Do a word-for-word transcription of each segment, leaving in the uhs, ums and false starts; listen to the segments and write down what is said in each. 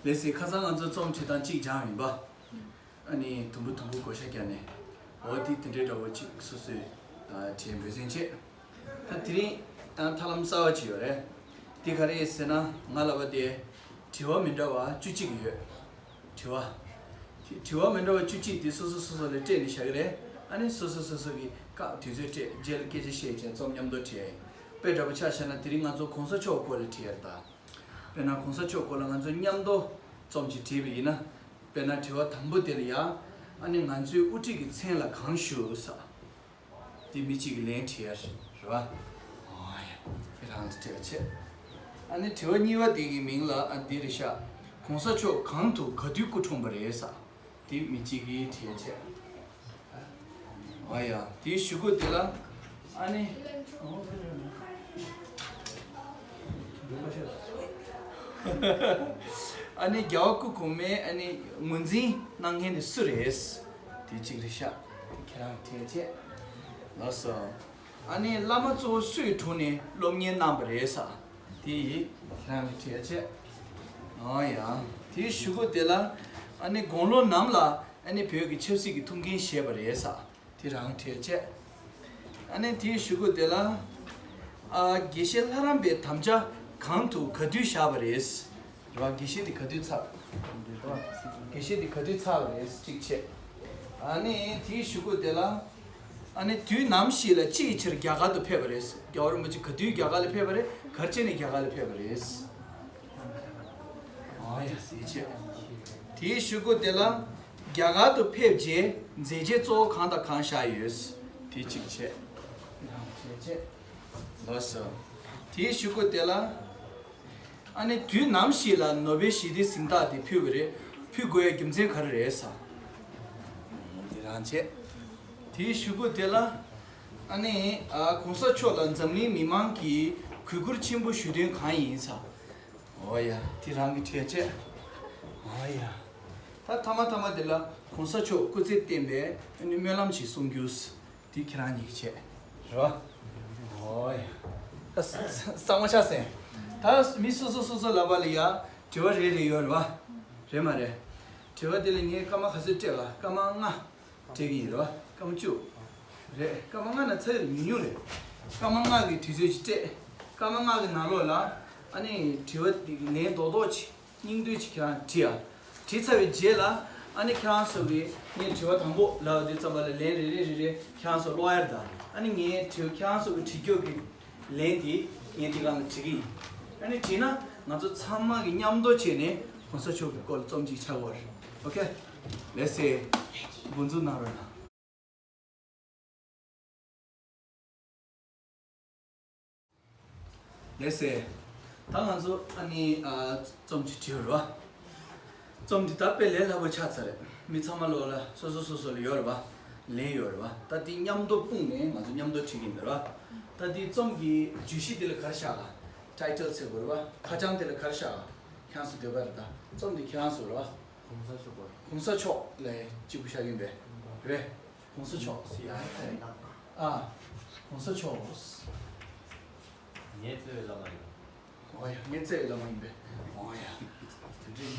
ལགས་སེ། ཁ་སང་ང་ཚོ་རྩོམ་བྲིས་སྟངས་གཅིག་སྦྱངས་ཡིན་པ། ཨ་ནི་དུམ་བུ་དུམ་བུ་བགོ་བཤའ་བརྒྱབ་ནས། འོ་དེ་དེ་འདྲའི་འདྲ་བོ་གཅིག་སོ་སོས་ཨ་བྲིས་འབད་བརྩོན་བྱེད། ད་དེ་རིང་ཨ་ཐབས་ལམ་གསར་བ་ཅིག་ཡོད་རེད། དེ་ག་རེ་ཟེར་ན། ང་ལབ་པ་དེ་དྲི་བ་མི་འདྲ་བ་བཅུ་གཅིག་ཡོད། དྲི་བ། དེ་དྲི་བ་མི་འདྲ་བ་བཅུ་གཅིག་དེ་སོ་སོ་སོ་སོ་ལ་སྤྲད་ནས་བཞག་གི་རེད། ཨ་ནི་སོ་སོ་སོ་སོ་གིས་སྐབས་དུས་ཚོད་སྤྲད། རྗེས་ལ་སྐད་ཆ་བཤད་བྱས་རྩོམ་མཉམ་དུ་བྲིས་ཡ་ཡིན། དཔེ་འདྲ་པོ་ཆ་བཞག་ན་དེ་རིང་ང་ཚོ་གོང་ས་མཆོག་སྐོར་ལ་བྲིས་ཡ་རེད་ད། དཔེར་ན་གོང་ས་མཆོག་སྐོར་ལ་ང་ཚོ་མཉམ་དུ་རྩོམ་ཅིག་བྲིས་པ་ཡིན་ན། དཔེར་ན་དྲི་བ་དང་པོ་དེ་ལ་ཡ། ཨ་ནི་ང་ཚོའི་དབུ་ཁྲིད་ཀྱི་མཚན་ལ་གང་ཞུ་ས། དེ་མི་གཅིག་གིས་ལན་བྲིས་ཡ་རེད་པ། ཨོ་ཡ། དེ་རང་དེ་བྲིས་བྱས། ཨ་ནི་དྲི་བ་གཉིས་པ་དེ་གི་མིང་ལ་ཨ་འདི་རེད་ཤག་གོང་ས་མཆོག་གང་དུ་ག་དུས་སྐུ་འཁྲུངས་པ་རེད་ས། དེ་མི་གཅིག་གིས་བྲིས་བྱས། ཨ་ཡ། དེའི་གཞུག་གུ་དེ་ལ། ཨ་ནི། ཨ་ནི་རྒྱལ་བ་སྐུ་གོང་མའི་ཨ་ནི་ངོས་འཛིན་གནང་མཁན་དེ་སུ་རེད། དེ་གཅིག་རེད་ཤག་དེ་ཁྱེད་རང་བྲིས་བྱས། ལགས་སོ། ཨ་ནི་བླ་མ་གཙོ་བོ་སུའི་དྲུང་ནས་སློབ་གཉེར་གནང་པ་རེད་ས། དེ་ཁྱེད་རང་གིས་བྲིས་བྱས། ཨ་ཡ། དེའི་གཞུག་གུ་དེ་ལ། ཨ་ནི་དགུང་ལོ་ནམ་ལ་ཨ་ནི་བོད་ཀྱི་ཆབ་སྲིད་ཀྱི་ཐུགས་འགན་བཞེས་པ་རེད་ས། དེ་རང་བྲིས་བྱས། ཨ་ནི་དེའི་གཞུག་གུ་དེ་ལ། ཨ། དགེ་བཤེས་ལྷ་རམས་པའི་དམ་བཅའ་གང་དུ་ག་དུས་བཞག་པ་རེད། རེད་པ། དགེ་བཤེས་དེ་ག་དུས་ཚར། རེད་པ། དགེ་བཤེས་དེ་ག་དུས་ཚར་བ་རེད། གཅིག་བྱས། ཨ་ནི་དེའི་གཞུག་གུ་དེ་ལ། ཨ་ནི་དུས་ནམ་ཞིག་ལ་ཅི་ཡི་ཕྱིར་རྒྱ་གར་དུ་ཕེབས་པ་རེད། རྒྱལ་བ་རིན་པོ་ཆེ་ག་དུས་རྒྱ་གར་ལ་ཕེབས་པ་རེད། ག་རེ་བྱས་ནས་རྒྱ་གར་ལ་ཕེབས་པ་རེད། ཨ་ཡ། གཟིགས་བྱས། དེའི་གཞུག་གུ་དེ་ལ། རྒྱ་གར་དུ་ཕེབས་རྗེས་མཛད་རྗེས་གཙོ་བོ་གང་དང་གང་བཞག་ཡོད། དེ་གཅིག་བྱས། བྱས་བྱས། ལགས་སོ། དེའི་གཞུག་གུ་དེ་ལ། ཨ་ནི་དུས་ནམ་ཞིག་ལ་ནོ་བེལ་ཞི་བདེའི་གཟེངས་རྟགས་དེ་ཕུལ་བ་རེད། ཕུལ་དགོས་ཡ་རྒྱུ་མཚན་ག་རེ་རེད་ས། དེ་རང་བྱས། དེའི་གཞུག་གུ་དེ་ལ། ཨ་ནི། ཨ། གོང་ས་མཆོག་ལ་འཛམ་གླིང་མི་མང་གིས་གུས་བཀུར་ཆེན་པོ་ཞུ་དོན་གང་ཡིན་ས། ཨོ་ཡ། དེ་རང་གིས་བྲིས་བྱས། ཨོ་ཡ། ད་ཐ་མ་ཐ་མ་དེ་ལ་གོང་ས་མཆོག་སྐུ་ཚེ་བརྟན་པའི་ཨ་ནི་སྨོན་ལམ་ཞིག་གསུང་རྒྱུ། དེ་ཁྱེད་རང་གཉིས་ཀྱིས་བྱས། རེད་པ། ཨོ་ཡ། ད་གཙང་མ་ཆགས་སོང་། ད་མི་སོ་སོ་སོ་སོ་ལབ་པ་ལ་ཡ་དྲི་བ་རེ་རེ་ཡོད་རེད་པ། རེད་མ་རེད། དྲི་བ་དེ་ལ་ངས་སྐར་མ་ག་ཚོད་སྤྲད་པ། སྐར་མ་ལྔ། སྤྲད་ཀྱི་ཡིན་རེད་པ། སྐར་མ་བཅུ། རེད། སྐར་མ་ལྔ་ན་ཚར་ཡོད་ཉུང་ཉུང་རེད། སྐར་མ་ལྔ་གི་དུས་ཚོད་ཅིག་སྤྲད། སྐར་མ་ལྔ་གི་ནང་ལོགས་ལ་ཨ་ནི་དྲི་བ་དེ་གི་ལན་རྡོག་རྡོག་ཅིག་སྙིང་བསྡུས་ཅིག་ཁྱེད་རང་བྲིས་ཨ། བྲིས་ཚར་བའི་རྗེས་ལ་ཨ་ནི་ཁྱེད་རང་ཚོ་གིས་ངས་དྲི་བ་དང་པོ་ལབ་དུས་ཙམ་པ་ལ་ལན་རེ་རེ་རེ་རེ་ཁྱེད་རང་ཚོ་ཀློག་ཡ་རེད་ད། ཨ་ནི་ངས་དྲི་ཁྱེད་རང་ཚོ་གིས་བྲིས་རྒྱུ་གི་ལན་དེ་ངས་དེ་སྒང་ལ་བྲིས་ཀྱི་ཡིན། ཨ་ནི་བྲིས་ན་ང་ཚོ་ཚང་མ་གིས་མཉམ་དུ་བྱས་ནས་གོང་ས་མཆོག་གི་སྐོར་ལ་རྩོམ་གཅིག་ཆགས་ཀྱི་ཡོད་རེད། ཨོ་ཁེ། ལགས་སེ། འགོ་འཛུགས་གནང་རོགས་གནང་། ལགས་སེ། ད་ང་ཚོ་ཨ་ནི་ཨ་རྩོམ་གཅིག་བྲིས་ཡོད་རེད་པ། རྩོམ་འདི་ད་དཔེ་ལས་སླ་པོ་ཆགས་ཚར་རེད། མི་ཚང་མ་ལོགས་ལ་སོ་སོ་སོ་སོ་ལ་ཡོད་རེད་པ། ལན་ཡོད་རེད་པ། ད་འདི་མཉམ་དུ་སྤུངས་ནས་ང་ཚོ་མཉམ་དུ་བྲིས་ཀྱི་ཡིན་པ་རེད་པ། ད་འདི་རྩོམ་གྱི་བརྗོད་གཞི་འདི་ལ་ག་རེ་བཞག་ག་ཊའི་ཊལ་ཟེར་དགོས་རེད་པ། ཁ་བྱང་དེ་ལ་ག་རེ་བཞག་ག་ཁྱེད་རང་ཚོ་འདོད་པ་རེད་ད། རྩོམ་འདི་ཁྱེད་རང་ཚོ་རེད་པ། གོང་ས་མཆོག་གོང་ས་མཆོག་ལ་གཅིག་པུ་བཞག་གི་ཡིན་པས། རེད། གོང་ས་མཆོག་ཟེར་ཡ། ཨ། གོང་ས་མཆོག་ངའི་བརྩེ་བའི་བླ་མ་ཡིན། ཨོ་ཡ། ངའི་བརྩེ་བའི་བླ་མ་ཡིན་པས། ཨོ་ཡ། དེ་འདྲ་ཡིན།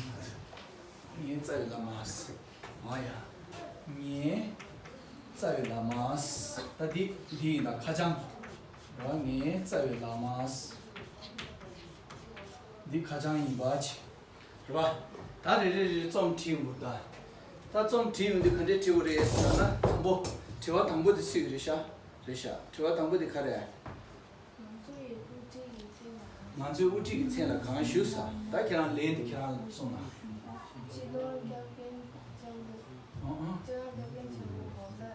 ངའི་བརྩེ་བའི་བླ་མ། ཨོ་ཡ། ངའི་བརྩེ་བའི་བླ་མ། ད་འདི་འདི་ཡིན་ད། ཁ་བྱང་། རེད་པ། ངའི་བརྩེ་བའི་བླ་མ། འདི་ཁ་བྱང་ཡིན་པ་ཅི། རེད་པ། ད་རེ་རེ་རེ་རེ་རྩོམ་བྲིས་ཡོང་གི་འདུག་ད། ད་རྩོམ་བྲིས་ཡོང་དུས་ག་འདྲས་བྲིས་དགོས་རེད་ཟེར་ན། དང་པོ། དྲི་བ་དང་པོ་དེ་སུས་རེད་ཤག་རེད་ཤག་དྲི་བ་དང་པོ་དེ་ག་རེ། ང་ཚོའི་དབུ་ཁྲིད་ཀྱི་མཚན་ལ་གང་ཞུ་ས། ད་ཁྱེད་རང་ལན་དེ་ཁྱེད་རང་གསུངས་ན། སྤྱི་ནོར་༸སྐྱབས་མགོན་ལྕམ་ལུགས། ཨང་ཨང་། སྤྱི་ནོར་༸སྐྱབས་མགོན་ཆེན་པོ་༸གོང་ས་ཨེ་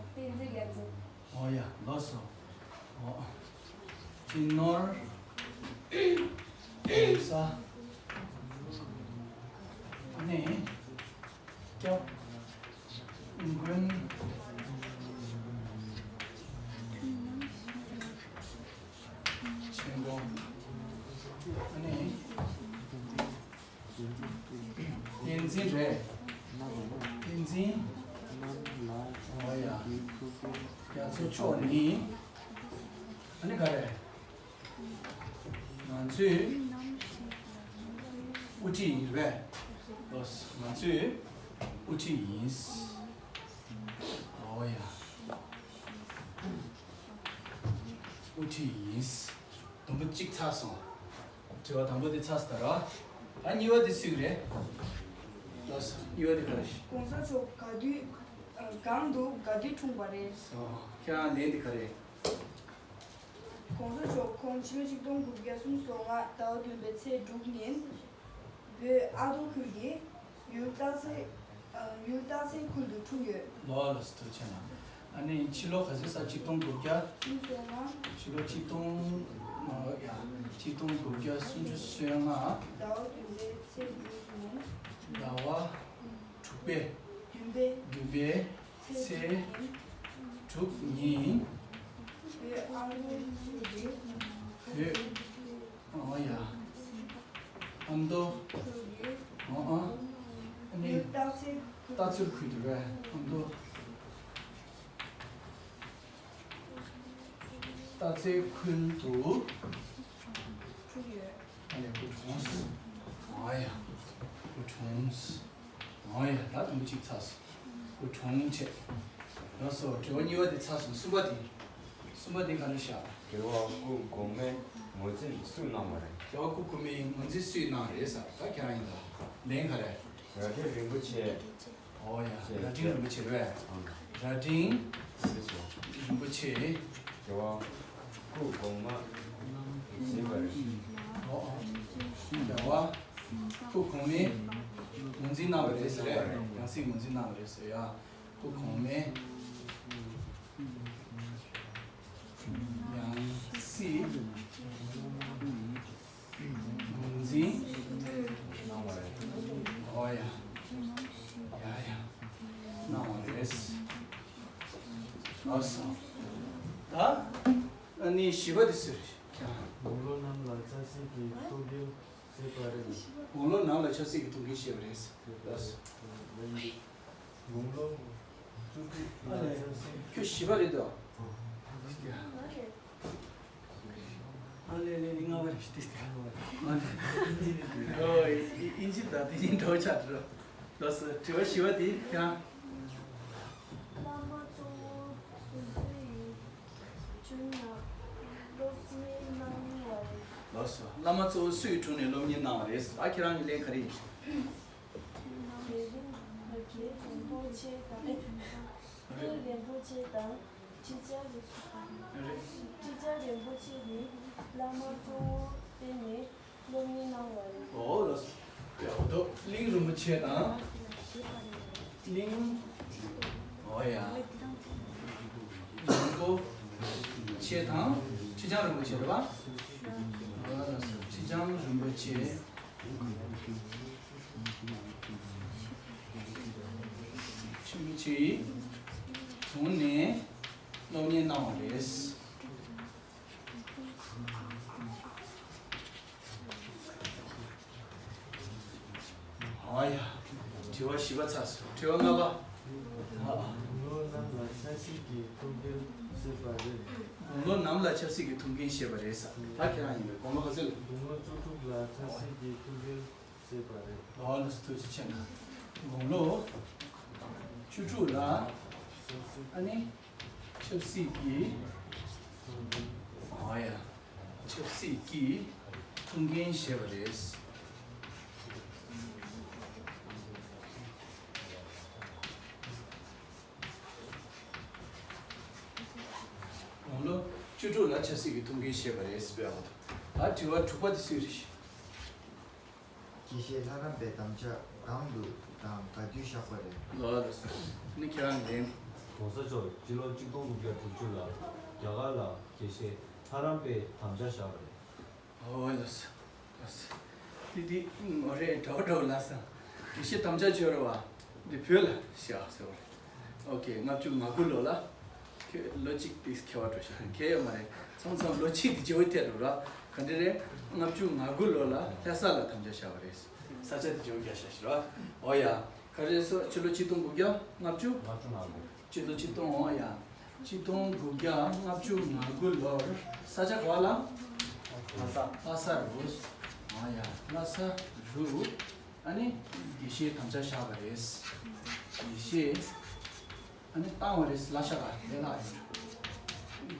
བསྟན་འཛིན་རྒྱ་མཚོ། ཨོ་ཡ། ལགས་སོ། ཨོ། སྤྱི་ནོར་༸གོང་ས་ཨ་ནི་༸སྐྱབས་མགོན་ཆེན་པོ་ཨ་ནི། བསྟན་འཛིན་རེད། བསྟན་འཛིན། ཨོ་ཡ། རྒྱ་མཚོ་མཆོག་ནི། ཨ་ནི་ག་རེ། ང་ཚོས། དབུ་ཁྲིད་ཡིན་རེད་པས། ལགས་སོ། ང་ཚོས་དབུ་ཁྲིད་ཡིན། ཨོ་ཡ། དབུ་ཁྲིད་ཡིན། དུམ་བུ་གཅིག་ཚར་སོང་། དྲི་བ་དང་པོ་དེ་ཚར་སོང་ད་ར། ད་གཉིས་པ་དེ་སུས་རེད། ལགས་སོ། གཉིས་པ་དེ་ག་རེ་ཞིག་གོང་ས་མཆོག་ག་དུས་གང་དུ་ག་དུས་འཁྲུངས་པ་རེད། ཨོ། ཁྱེད་རང་ལན་དེ་ག་རེ། གོང་ས་མཆོག་ཁོང་ཕྱི་ལོ་ཆིག་སྟོང་དགུ་བརྒྱ་སུམ་ཅུ་སོ་ལྔ་ཟླ་བ་བདུན་པའི་ཚེས་དྲུག་ཉིན་བོད་ཨ་མདོ་ཁུལ་གྱི་ཡུལ་སྟག་འཚེར། ཡུལ་སྟག་འཚེར་ཁུལ་དུ་འཁྲུངས་ཡོད། ལོ་ལ་སུ་ཐུག་ཆེ་ན། ཨ་ནི་ཕྱི་ལོ་ག་ཚོད་ས་ཆིག་སྟོང་དགུ་བརྒྱ། སུམ་ཅུ་སོ་ལྔ། ཕྱི་ལོ་ཆིག་སྟོང་། ཡ། ཆིག་སྟོང་དགུ་བརྒྱ་སུམ་ཅུ་སོ་ལྔ། ཟླ་བ་བདུན་པའི་ཚེས་དྲུག་ཉིན། ཟླ་བ་དྲུག་པའི། བདུན་པའི། བདུན་པའི་ཚེས་དྲུག་ཉིན། བོད་ཨ་མདོ་ཁུལ་གྱི། བོད། ཨོ་ཡ། ཨ་མདོ། ཁུལ་གྱི། ཨོ་ཨོ། ཨ་ནི། སྟག་འཚེར་ཁུལ། སྟག་འཚེར་ཁུལ་དུ་རེད། ཨ་མདོ། སྟག་འཚེར་ཁུལ་དུ། འཁྲུངས་ཡོད། ཨ་ནི་སྐུ་འཁྲུངས། ཨོ་ཡ། སྐུ་འཁྲུངས། ཨོ་ཡ། ད་དུམ་བུ་གཅིག་ཚར་སོང་། སྐུ་འཁྲུངས་བྱས། ལགས་སོ། དྲི་བ་གཉིས་པ་དེ་ཚར་སོང་། གསུམ་པ་དེ། གསུམ་པ་དེ་ག་རེ་བཞག་རྒྱལ་བ་སྐུ་གོང་མའི་ངོས་འཛིན་སུས་གནང་བ་རེད། རྒྱལ་བ་སྐུ་གོང་མའི་ངོས་འཛིན་སུས་གནང་རེད་ཟེར། ད་ཁྱེད་རང་ཡིན་ད། ལན་ག་རེ། རྭ་སྒྲེང་རིན་པོ་ཆེ། ཨོ་ཡ། རྭ་སྒྲེང་རིན་པོ་ཆེ་རེད། རྭ་སྒྲེང་རིན་པོ་ཆེ། རྒྱལ་བ་སྐུ་གོང་མ་ཡིན་པ་རེད། ཨོ་ཨོ། རྒྱལ་བ་སྐུ་གོང་མའི་ངོས་འཛིན་གནང་བ་རེད་ཟེར་རེད། ཡང་སྲིད་ངོས་འཛིན་གནང་བ་རེད་ཟེར་ཡ། སྐུ་གོང་མའི་ཡང་སྲིད་ངོས་འཛིན། ཨོ་ཡ། ཡ་ཡ། གནང་བ་རེད། ལགས་སོ། ད་ཨ་ནི་བཞི་པ་དེ་སུ་རེད། དགུང་ལོ་ནམ་ལ་ཆབ་སྲིད་ཀྱི་ཐུགས་འགན་བཞེས་པ་རེད། དགུང་ལོ་ནམ་ལ་ཆབ་སྲིད་ཀྱི་ཐུགས་འགན་བཞེས་པ་རེད། ལགས་སོ། དགུང་ལོ་བཅུ་དྲུག་ལ་ཆབ་སྲིད། ཁྱོད་བཞི་པ་རེད་དོ། ཨ་ལེ་ལེ་ལེ། ལྔ་པ་རེད། ཏིས་ཏིས། ཨ་ལེ། ཨོ། ཨིན་ཇི་དང་དེ་གཉིས་འདྲ་བོ་ཆགས་འགྲོ། ལགས་སོ། དྲི་བ་བཞི་པ་དེ་ཡང་། བླ་མ་གཙོ་བོ་སུ་སུ་ཡིས་བྱོན་ན་སློབ་གཉེར་གནང་བ་རེད། ལགས་སོ། བླ་མ་གཙོ་བོ་སུ་ཡིས་དྲུང་ནས་སློབ་གཉེར་གནང་བ་རེད། ཨ། ཁྱེད་རང་གི་ལན་ག་རེ་ཡིན། རྒྱལ་རིན་རྒྱལ་རིན་པོ་ཆེ་དང་། རྒྱལ་རིན་པོ་ཆེ་དང་། ཁྲི་བྱང་རིན། ཁྲི་བྱང་རིན་པོ་ཆེ་ནི་བླ་མ་གཙོ་བོར་བསྟེན་ནས་སློབ་གཉེར་གནང་བ་རེད། ཨོ་ལགས་སོ། ཡག་པོ་འདུག་གླིང་རིན་པོ་ཆེ་དང་། གླིང་། ཨོ་ཡ། རིན་པོ་ཆེ་དང་ཁྲི་བྱང་རིན་པོ་ཆེ་རེད་པ། ཨོ་ལགས་སོ། ཁྲི་བྱང་རིན་པོ་ཆེ། ཆུ་མི་ཆེའི་དྲུང་ནས་སློབ་གཉེར་གནང་བ་རེད། ཨ་ཡ། དྲི་བ་བཞི་པ་ཚར་སོང་། དྲི་བ་ལྔ་པ། ཨ། དགུང་ལོ་ནམ་ལ་ཆབ་སྲིད་ཀྱི་ཐུགས་འགན་བཞེས་པ་རེད། དགུང་ལོ་ནམ་ལ་ཆབ་སྲིད་ཀྱི་ཐུགས་འགན་བཞེས་པ་རེད་ཟེར། ད་ཁྱེད་རང་ཡིན་པས། དགུང་ལོ་ག་ཚོད། དགུང་ལོ་བཅུ་དྲུག་ལ་ཆབ་སྲིད་ཀྱི་ཐུགས་འགན་བཞེས་པ་རེད། ཨོ་ལགས་སོ། ཐུགས་རྗེ་ཆེ་གནང་། དགུང་ལོ་བཅུ་དྲུག་ལ། ཨ་ནི་ཆབ་སྲིད་ཀྱི། ཨོ་ཡ། ཆབ་སྲིད་ཀྱི་ཐུགས་འགན་བཞེས་པ་རེད། དགུང་ལོ་བཅུ་དྲུག་ལ་ཆབ་སྲིད་ཀྱི་ཐུགས་འགན་བཞེས་པ་རེད་ཟེར་བའི་འོག་ཏུ། ད་དྲི་བ་དྲུག་པ་དེ་སུའི་རེད། དགེ་བཤེས་ལྷ་རམས་པའི་དམ་བཅའ་གང་དུ་དང་ག་དུས་བཞག་པ་རེད། ལགས་སོ། ནི་ཁྱེད་རང་ལན། གོང་ས་མཆོག་སྤྱི་ལོ་གཅིག་སྟོང་དགུ་བརྒྱ་དྲུག་ཅུ་ལ་རྒྱ་གར་ལ་དགེ་བཤེས་ལྷ་རམས་པའི་དམ་བཅའ་བཞག་པ་རེད། ཨོ་ལགས་སོ། ལགས་སོ། དེ་དེ་ངོ་རེད། འདྲ་བོ་འདྲ་བོ་ལབ་སོང་། དགེ་བཤེས་དམ་བཅའ་བཅོལ་བ་འདི་བོད་ལ་བཞག་ཟེར་བ་རེད། ཨོ་ཁེ། ལྔ་བཅུ་ང་དགུ་ལོ་ལ། ཁྱོད་ལོ་གཅིག་དེ་ཁྱད་པར་འགྲོ་ཤག་ཁྱད་ཡོད་མ་རེད། མཚམས་མཚམས་ལོ་གཅིག་དེ་བརྗེ་བོ་ཐེབས་འགྲོ་ར། ག་འདྲ་རེད། ལྔ་བཅུ་ང་དགུ་ལོ་ལ་ལྷ་ས་ལ་དམ་བཅའ་བཞག་པ་རེད། ས་ཆ་དེ་བརྗེ་བོ་རྒྱག་ཤག་ཤི་ར། ཨོ་ཡ། ག་རེ་སོ། ཕྱི་ལོ་ཆིག་སྟོང་དགུ་བརྒྱ་ལྔ་བཅུ། ལྔ་བཅུ་ང་དགུ། ཕྱི་ལོ་ཆིག་སྟོང་། ཨོ་ཡ། ཆིག་སྟོང་དགུ་བརྒྱ་ལྔ་བཅུ་ང་དགུ་ལོར་ས་ཆ་ག་བ་ལ། ལྷ་ས། ལྷ་ས་རུ། ཨོ་ཡ། ལྷ་ས། དུ་ཨ་ནི་དགེ་བཤེས་དམ་བཅའ་བཞག་པ་རེད། དགེ་བཤེས་ཨ་ནི་བཏང་བ་རེད། ལ་ཤ་ག་ལས་ལ་ཡོད།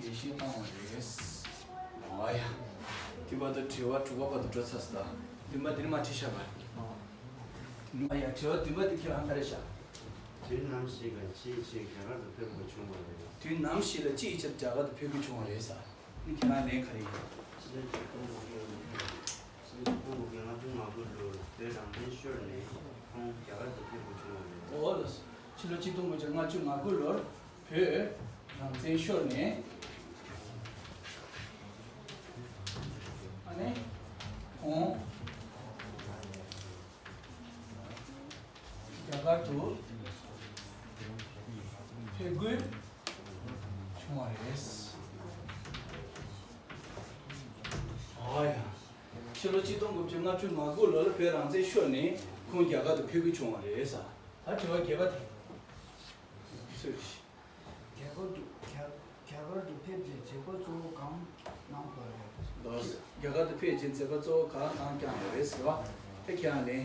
དགེ་བཤེས་བཏང་བ་རེད། ཨོ་ཡ། དེ་བར་དུ་དྲི་བ་དྲུག་པ་བར་དུ་འགྲོ་ཚར་སོང་། བདུན་པ་འདི་ནི་མ་བྲིས་བཞག་པ། ཨོ་ཡ། དྲི་བ་བདུན་པ་འདི་ཁྱེད་རང་ག་རེ་བཞག་དུས་ནམ་ཞིག་ལ་ཅིའི་ཕྱིར་རྒྱ་གར་དུ་ཕེབས་དགོས་བྱུང་བ་རེད། དུས་ནམ་ཞིག་ལ་ཅིའི་ཕྱིར་རྒྱ་གར་དུ་ཕེབས་དགོས་བྱུང་བ་རེད་ཟེར། ནི་ཁྱེད་རང་ལན་ག་རེ་ཡིན། ཕྱི་ལོ་ཆིག་སྟོང་དགུ་བརྒྱ་ཕྱི་ལོ་ཆིག་སྟོང་དགུ་བརྒྱ་ལྔ་བཅུ་ང་དགུ་ལོར་བོད་རང་བཙན་ཤོར་ནས་ཁོང་རྒྱ་གར་དུ་ཕེབས་དགོས་བྱུང་བ་རེད། འོ་ལགས་སོ། ཕྱི་ལོ་ཆིག་སྟོང་དགུ་བརྒྱ་ལྔ་བཅུ་ང་དགུ་ལོར་བོད་རང་བཙན་ཤོར་ནས་ཨ་ནི་ཁོང་རྒྱ་གར་དུ་ཕེབས་དགོས་བྱུང་བ་རེད། ཨོ་ཡ། ཕྱི་ལོ་ཆིག་སྟོང་དགུ་བརྒྱ་ལྔ་བཅུ་ང་དགུ་ལོ་ལ་བོད་རང་བཙན་ཤོར་ནས་ཁོང་རྒྱ་གར་དུ་ཕེབས་དགོས་བྱུང་བ་རེད་ཟེར། ད་དྲི་བ་བརྒྱད་པ་དེ་སུས། རྒྱ་གར་དུ་རྒྱ་རྒྱ་གར་དུ་ཕེབས་རྗེས་མཛད་པ་གཙོ་བོ་གང་གནང་བ་རེད། ལགས་སོ། རྒྱ་གར་དུ་ཕེབས་རྗེས་མཛད་པ་གཙོ་བོ་གང་གང་བསྐྱངས་པ་རེད་ཟེར་བ་དེ་ཁྱེད་རང་ལན།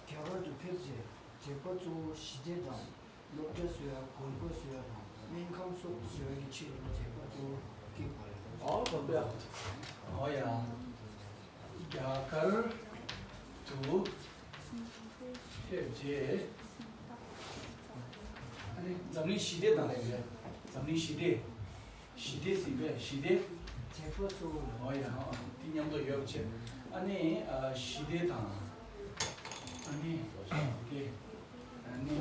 རྒྱ་གར་དུ་ཕེབས་རྗེས་མཛད་པ་གཙོ་བོ་ཞི་བདེ་དང་། སློབ་གྲྭ་བཟོ་ཡ། དགོན་པ་བཟོ་ཡ་དང་སྨན་ཁང་སོགས་བཟོ་ཡ་གི་ཆེད་དུ་མཛད་པ་གཙོ་བོ་བསྐྱངས་པ་རེད། ཨོ་དགོན་པ། ཨོ་ཡ། རྒྱ་གར་དུ་ཕེབས་རྗེས་ཨ་ནི་འཛམ་གླིང་ཞི་བདེ་དང་ལས་རེད། འཛམ་གླིང་ཞི་བདེ། ཞི་བདེ་ཟེར་བས་ཞི་བདེ། བྱེད་པོ་གཙོ་བོ་རེད། ཨོ་ཡ། འདི་མཉམ་དུ་ཡོད་པ་བྱས། ཨ་ནི་ཨ་ཞི་བདེ་དང་། ཨ་ནི་ཞི་བདེ། ཨ་ནི་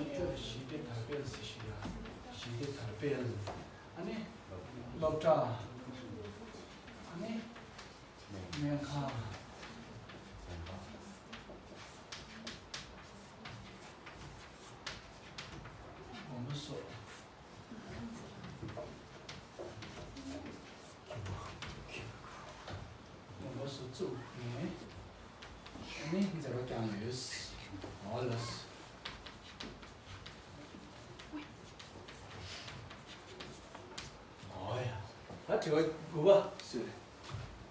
ཞི་བདེ་དར་སྤེལ་ཟེར་ཞིག་ཡ། ཞི་བདེ་དར་སྤེལ། ཨ་ནི་སློབ་གྲྭ། ཨ་ནི་སྨན་ཁང་། དགོན་པ་སོགས། དགོན་པ་སོགས་བཙུགས་ནས་ཨ་ནི་མཛད་པ་བསྐྱངས་ཡོད། ཨོ་ལགས། ཨོ་ཡ། ད་དྲི་བ་དགུ་པ་སུས།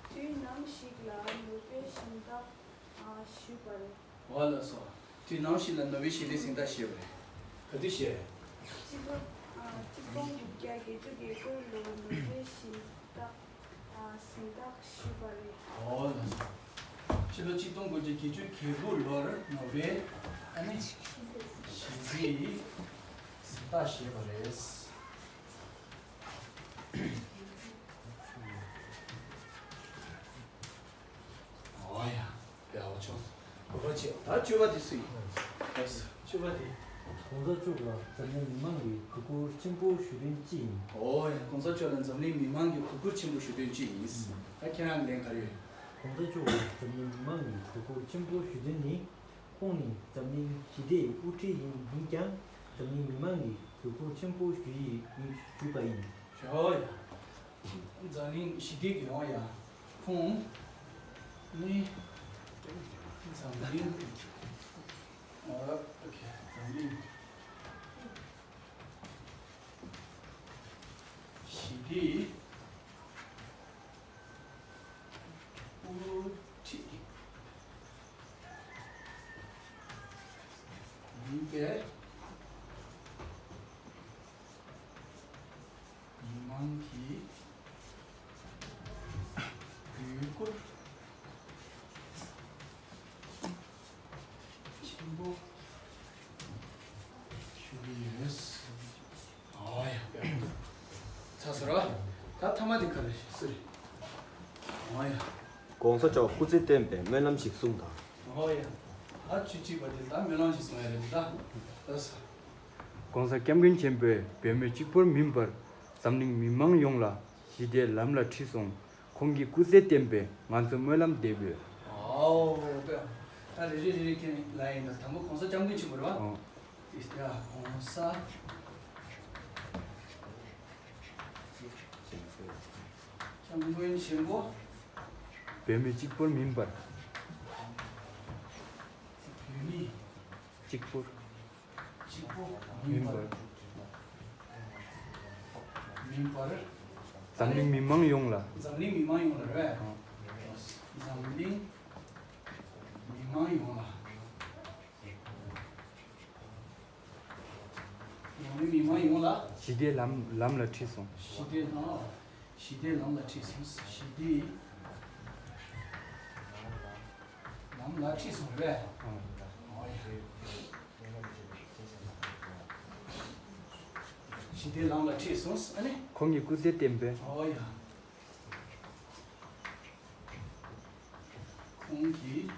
དུས་ནམ་ཞིག་ལ་ནོ་བྷེལ་གཟེངས་རྟགས་ཞུས་པ་རེད། ཨོ་ལགས་སོ། དུས་ནམ་ཞིག་ལ་ནོ་བྷེལ་ཞི་བདེའི་གཟེངས་རྟགས་བཞེས་པ་རེད། ག་དུས་བཞེས། ཆིག་སྟོང་ཆིག་སྟོང་དགུ་བརྒྱ་བརྒྱད་ཅུ་གྱ་དགུ་ལོར་ནོ་བྷེལ་གཟེངས་རྟགས་གཟེངས་རྟགས་ཞུས་པ་རེད། ཨོ་ལགས་སོ། ཕྱི་ལོ་ཆིག་སྟོང་དགུ་བརྒྱ་བརྒྱད་ཅུ་གྱ་དགུ་ལོར་ནོ་བྷེལ་ཨ་ནི་ཞི་བདེའི་གཟེངས་རྟགས་བཞེས་པ་རེད། ཨོ་ཡ། ཡག་པོ་བྱུང་། གོ་བ་བྱེད། ད་བཅུ་པ་དེ་སུ་ཡིན། བཅུ་པ་དེ། གོང་ས་མཆོག་ལ་འཛམ་གླིང་མི་མང་གི་གུས་བཀུར་ཆེན་པོ་ཞུ་དོན་ཅི་ཡིན། ཨོ་ཡ། གོང་ས་མཆོག་ལ་འཛམ་གླིང་མི་མང་གི་གུས་བཀུར་ཆེན་པོ་ཞུ་དོན་ཅི་ཡིན། ད་ཁྱེད་རང་གི་ལན་ག་རེ་ཡོད། གོང་ས་མཆོག་ལ་འཛམ་གླིང་མི་མང་གི་གུས་བཀུར་ཆེན་པོ་ཞུ་དོན་ནི། ཁོང་ནི་འཛམ་གླིང་ཞི་བདེའི་དབུ་ཁྲིད་ཡིན་ཡིན་ཀྱང་འཛམ་གླིང་མི་མང་གི་གུས་བཀུར་ཆེན་པོ་ཞུ་ཡི་ཡིན་ཞུས་པ་ཡིན། ཞོ་ཡ། འཛམ་གླིང་ཞི་བདེ་གི་ཡོང་ཡ། ཁོང་ནི་འཛམ་གླིང་ཨོ་ཨོ་ཁེ། འཛམ་གླིང་ཞི་བདེའི་དབུ་ཁྲིད་ཡིན་པས། མི་མང་གིས་གུས་བཀུར་ཆེན་པོ་ཞུ་གི་ཡོད། ཨོ་ཡ། ཚར་སོང་ར། ད་ཐ་མ་དེ་ག་རེ་ཟེར། ཨོ་ཡ། གོང་ས་མཆོག་སྐུ་ཚེ་བརྟན་པའི་སྨོན་ལམ་ཞིག་གསུངས་དང་། ཨོ་ཡ། ད་བཅུ་གཅིག་པ་དེ་ད་སྨོན་ལམ་ཞིག་གསུང་ཡ་རེད་ད། ལགས་སོ། གོང་ས་སྐྱབས་མགོན་ཆེན་པོས་བོད་མི་གཅིག་པུར་མིན་པར་འཛམ་གླིང་མི་མང་ཡོངས་ལ་ཞི་བདེའི་ལམ་ལ་ཁྲིད་སོང་། ཁོང་གི་སྐུ་ཚེ་བརྟན་པའི་ང་ཚོ་སྨོན་ལམ་འདེབས་ཡོད། ཨའོ་ད་རེ་རེ་རེ་རེ་ཁྱེད་ལ་ཡིན་ན་དང་པོ་གོང་ས་སྐྱབས་མགོན་ཆེན་པོ་རེད་བ། ཨོ། ཡ་གོང་ས་སྐྱབས་མགོན་ཆེན་པོ། བོད་མི་གཅིག་པུར་མིན་པར། བོད་མི་གཅིག་པུར། གཅིག་པོ་མིན་པར། མིན་པར། འཛམ་གླིང་མི་མང་ཡོངས་ལ། འཛམ་གླིང་མི་མང་ཡོངས་ལ་རེད། འཛམ་གླིང་། མང་ཡོངས་ལ། འཛམ་གླིང་མི་མང་ཡོངས་ལ། ཞི་བདེ་ལམ་ལམ་ལ་ཁྲིད་སོང་། ཞི་བདེ་ལམ། ཞི་བདེ་ལམ་ལ་ཁྲིད་སོང་། ཞི་བདེ་ལམ་ལ་ཁྲིད་སོང་རེད། ཨང་། ཨོ་ཡ། ཞི་བདེ་ལམ་ལ་ཁྲིད་སོང་། ཨ་ནི། ཁོང་གི་སྐུ་ཚེ་བརྟན་པས། ཨོ་ཡ། ཁོང་གི་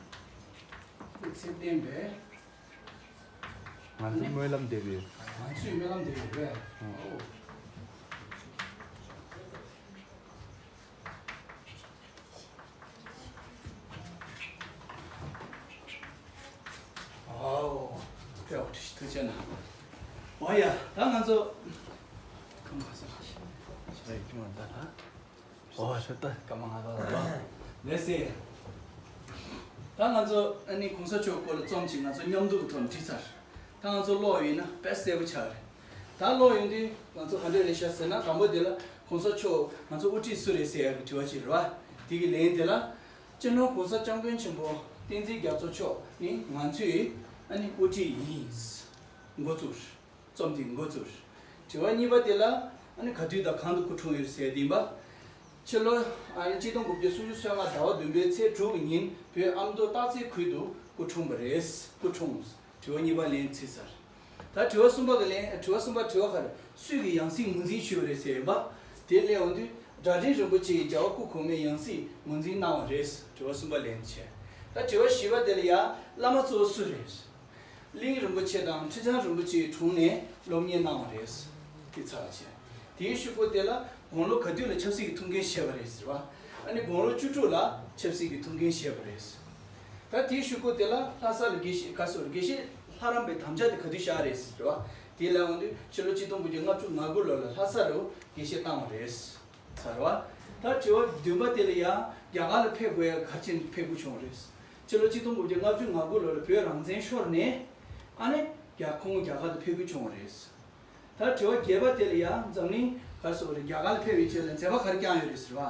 སྐུ་ཚེ་བརྟན་པས། ང་ཚོའི་སྨོན་ལམ་འདེབས་ཡོད། ང་ཚོའི་སྨོན་ལམ་འདེབས་ཡོད་པས། ཨང་། ཨོ། ཨའོ། ཐུགས་རྗེ་གནང་། ཨོ་ཡ། ད་ང་ཚོ། ཁམས་ཁ་ས་ཁ་ཤས་ཁྱོད་ད་ལ། ཨོ་ཤོད་ད་སྐར་མ་ལྔ་ད་ལ། ལེ་སི། ད་ང་ཚོ་ཨ་ནི་གོང་ས་མཆོག་སྐོར་ལ་རྩོམ་ཅིག་ང་ཚོ་མཉམ་འདུག་གི་ཐོག་ནས་བྲིས་ཚར། ད་ང་ཚོ་ཀློག་ཡིན་ན་དཔེ་གསལ་པོ་ཆགས་རེད། ད་ཀློག་ཡོང་དུས་ང་ཚོ་ག་འདྲ་རེད་ཤག་ཟེར་ན། དང་པོ་དེ་ལ་གོང་ས་མཆོག་ང་ཚོ་དབུ་ཁྲིད་སུ་རེད་ཟེར་ཡག་གི་དྲི་བ་ཅིག་རེད་བ། དེ་གི་ལན་དེ་ལ། སྤྱི་ནོར་གོང་ས་སྐྱབས་མགོན་ཆེན་པོ་བསྟན་འཛིན་རྒྱ་མཚོ་མཆོག་ནི་ང་ཚོའི་ཨ་ནི་དབུ་ཁྲིད་ཡིན། འགོ་བཙུགས། རྩོམ་འདི་འགོ་བཙུགས། དྲི་བ་གཉིས་པ་དེ་ལ་ཨ་ནི་ག་དུས་དང་གང་དུ་སྐུ་འཁྲུངས་ཡོད་ཟེར་དེ་ཡིན་པ། ཕྱི་ལོ་ཨ་ནི་གཅིག་སྟོང་དགུ་བརྒྱ་སུམ་ཅུ་སོ་ལྔ་ཟླ་བ་བདུན་པའི་ཚེས་དྲུག་གི་ཉིན་བོད་ཨ་མདོ་སྟག་རྩེའི་ཁུལ་དུ་སྐུ་འཁྲུངས་པ་རེད། སྐུ་འཁྲུངས། དྲི་བ་གཉིས་པ་ལན་ཕྱིན་ཚར། ད་དྲི་བ་གསུམ་པ་གི་ལན། དྲི་བ་གསུམ་པ་དྲི་བ་ག་རེ། སུས་ཀྱི་ཡང་སྲིད་ངོས་འཛིན་ཞུས་པ་རེད་ཟེར་ཡིན་པ། དེ་སླེབས་ཡོང་དུས་སྒྲ་སྒྲེང་རིན་པོ་ཆེ་ཡིས་རྒྱལ་བ་སྐུ་གོང་མའི་ཡང་སྲིད་ངོས་འཛིན་གནང་བ་རེད། དྲི་བ་གསུམ་པ་ལན་བྱས། ད་དྲི་བ་བཞི་པ་དེ་ལ་ཡ། བླ་མ་གཙོ་བོ་སུ་རེད། གླིང་རིན་པོ་ཆེ་དང་ཁྲི་བྱང་རིན་པོ་ཆེའི་དྲུང་ནས་སློབ་གཉེར་གནང་བ་རེད། དེ་ཚར་བྱས། དེའི་གཞུག་གུ་དེ་ལ་དགུང་ལོ་ག་དུས་ལ་ཆབ་སྲིད་ཀྱི་ཐུགས་འགན་བཞེས་པ་རེད་ཟེར་བ། ཨ་ནི་དགུང་ལོ་བཅུ་དྲུག་ལ་ཆབ་སྲིད་ཀྱི་ཐུགས་འགན་བཞེས་པ་རེད། ད་དེའི་གཞུག་གུ་དེ་ལ་ལྷ་ས་ལ་དགེ་བཤེས་ག་སོ་དགེ་བཤེས་ལྷ་རམས་པའི་དམ་བཅའ་དེ་ག་དུས་བཞག་རེད་ཟེར་བ། དེ་ལ་འོང་དུས་ཕྱི་ལོ་གཅིག་སྟོང་དགུ་བརྒྱ་ལྔ་བཅུ་ང་དགུ་ལོ་ལ་ལྷ་ས་རུ་དགེ་བཤེས་བཏང་བ་རེད། ཚར་བ། ད་དྲི་བ་བདུན་པ་དེ་ལ་ཡང་རྒྱ་གར་ལ་ཕེབས་དགོས་ཡ་ག་རེ་བྱས་ནས་ཕེབས་དགོས་བྱུང་བ་རེད། ཕྱི་ལོ་གཅིག་སྟོང་དགུ་བརྒྱ་ལྔ་བཅུ་ང་དགུ་ལོ་ལ་བོད་རང་བཙན་ཤོར་ནས། ཨ་ནི་རྒྱ་ཁོང་རྒྱ་གར་དུ་ཕེབས་དགོས་བྱུང་བ་རེད། ད་དྲི་བ་བརྒྱད་པ་དེ་ལ་ཡང་འཛམ་གླིང་ག་རེ་ཟེར་དགོས་རེད། རྒྱ་གར་ལ་ཕེབས་པའི་རྗེས་ལ་མཛད་པ་ག་རེ་བསྐྱངས་ཡོད་རེད་ཟེར་བ།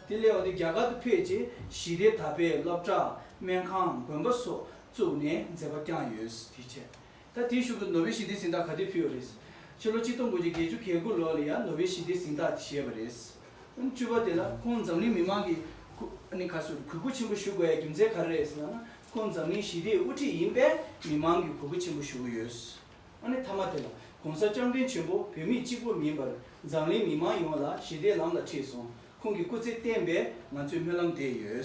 དེ་སླེབས་པ་དེ་རྒྱ་གར་དུ་ཕེབས་རྗེས་ཞི་བདེ་དར་སྤེལ། སློབ་གྲྭ། སྨན་ཁང་། དགོན་པ་སོགས་བཙུགས་ནས་མཛད་པ་བསྐྱངས་ཡོད། དེ་བྱས། ད་དེའི་གཞུག་གུ་ནོ་བེལ་ཞི་བདེའི་གཟེངས་རྟགས་ག་དུས་ཕུལ་བ་རེད། ཕྱི་ལོ་གཅིག་སྟོང་དགུ་བརྒྱ་བརྒྱད་ཅུ་གྱ་དགུ་ལོ་ལ་ཡང་ནོ་བེལ་ཞི་བདེའི་གཟེངས་རྟགས་དེ་བཞེས་པ་རེད། བཅུ་པ་དེ་ལ་ཁོང་འཛམ་གླིང་མི་མང་གིས་གུ་ཨ་ནི་ག་རེ་ཟེར་དགོས་རེད། གུས་བཀུར་ཆེན་པོ་ཞུ་དགོས་ཡ་རྒྱུ་མཚན་ག་རེ་རེད་ཟེར་ན། ཁོང་འཛམ་གླིང་ཞི་བདེའི་དབུ་ཁྲིད་ཡིན་པས་མི་མང་གིས་གུས་བཀུར་ཆེན་པོ་ཞུ་གི་ཡོད། ཨ་ནི་མཐའ་མ་དེ་ལ་གོང་ས་སྐྱབས་མགོན་ཆེན་པོ་བོད་མི་གཅིག་པུ་མིན་པར་འཛམ་གླིང་མི་མང་ཡོངས་ལ་ཞི་བདེའི་ལམ་ལ་ཁྲིད་སོང་། ཁོང་གི་སྐུ་ཚེ་བརྟན་པས་ང་ཚོས་སྨོན་ལམ་འདེབས་ཡོད།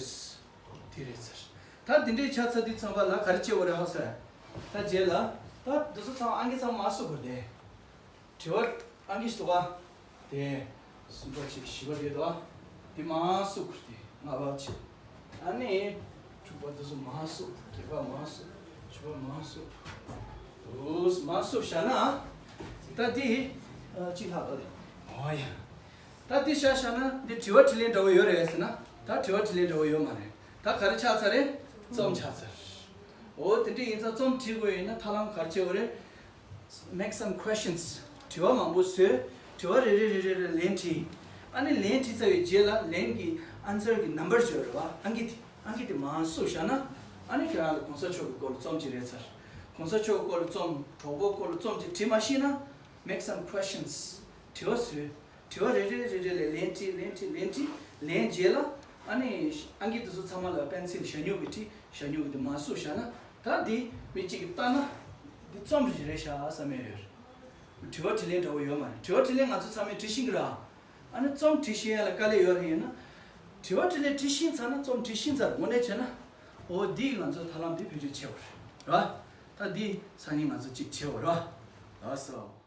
དེ་རེད་ཟེར། ད་འདི་འདྲའི་ཆ་ཚང་འདི་ཚང་པ་ལ་ག་རེ་བྱེད་དགོས་རེད་ཧ་ཟེར། ད་རྗེས་ལ་ད་འདི་ཚོ་ཚང་ཨང་ཀི་ཚང་མ་སུ་དགོས་དེ། དྲི་བ་ཨང་ཀི་ཞིག་འདུག་ག་དེ། གསུམ་པ་གཅིག་བཞི་པ་དེ་འདུག་ག་དེ་མ་སུ་དགོས་དེ་ལྔ་པ་གཅིག་ཨ་ནི། དྲུག་པ་འདི་ཚོ་མ་སུ། བརྒྱད་པ་མ་སུ། བཅུ་པ་མ་སུ། འདུག་མ་སུ་བཞག་ན། ད་དེ། གཅིག་ལྷག་འདུག་དེ། ཨོ་ཡ། ད་འདི་བཞག་བཞག་ན་འདི་དྲི་བ་དྲིས་ལན་འདྲ་བོ་ཡོད་རེད་ཟེར་ན། ད་དྲི་བ་དྲིས་ལན་འདྲ་བོ་ཡོད་མ་རེད། ད་ག་རེ་ཆགས་ཚར་རེད། རྩོམ་ཆགས་ཚར། འོ་དེ་འདྲ་ཡིན་ཙང་རྩོམ་བྲིས་དགོས་ཡིན་ན་ཐབས་ལམ་ག་རེ་བྱེད་དགོས་རེད། Make some questions. དྲི་བ་མང་པོ་བཟོས། དྲི་བ་རེ་རེ་རེ་རེ་ལ་ལན་བྲིས། ཨ་ནི་ལན་བྲིས་ཚར་བའི་རྗེས་ལ་ལན་གྱི་answer གྱི་number ཡོད་རེད་བ། ཨང་ཀི་དེ་ཨང་ཀི་དེ་མར་བསུབས་བཞག་ན། ཨ་ནི་ཁྱེད་རང་ལ་གོང་ས་མཆོག་གི་སྐོར་ལ་རྩོམ་ཅིག་རེད་ཚར། གོང་ས་མཆོག་གི་སྐོར་ལ་རྩོམ། གྲོགས་པོའི་སྐོར་ལ་རྩོམ་ཅིག་བྲིས་མ་ཤེས་ན། Make some questions. དྲི་བ་བཟོས། དྲི་བ་རེ་རེ་རེ་རེ་ལ་ལན་བྲིས། ལན་བྲིས། ལན་བྲིས། ལན་རྗེས་ལ་ཨ་ནི་ཨང་ཀི་དེ་ཚོ་ཚང་མ་ལ་པེན་སིལ་ཞ་སྨྱུག་གིས་བྲིས། ཞ་སྨྱུག་གིས་དེ་མར་བསུབས་བཞག་ན། ད་འདི་མི་གཅིག་གིས་ལྟ་ན་འདི་རྩོམ་རེ་རེད་ཤག་བསམ་ཡས་ཡོད། དྲི་བ་དྲིས་ལན་འདྲ་བོ་ཡོད་མ་རེད། དྲི་བ་དྲིས་ལན་ང་ཚོ་ཚང་མས་འབྲི་ཤེས་ཀྱི་རེད། ཨ་ནི་རྩོམ་བྲིས་ཤེས་ཡ་ལ་དཀའ་ལས་ཡོད་རེད། ཡིན་ན་དྲི་བ་དྲིས་ལན་འབྲི་ཤེས་ཚར་ན་རྩོམ་འབྲི་ཤེས་ཚར། དངོས་གནས་བྱས་ན། འོ་འདི་ང་ཚོ་ཐབས་ལམ་འདི་བེད་སྤྱོད་བྱེད་དགོས་རེད། ད་འདི་སང་ཉིན་ང་ཚོ་གཅིག་བྱེད་དགོས་རེད། ལགས་སོ།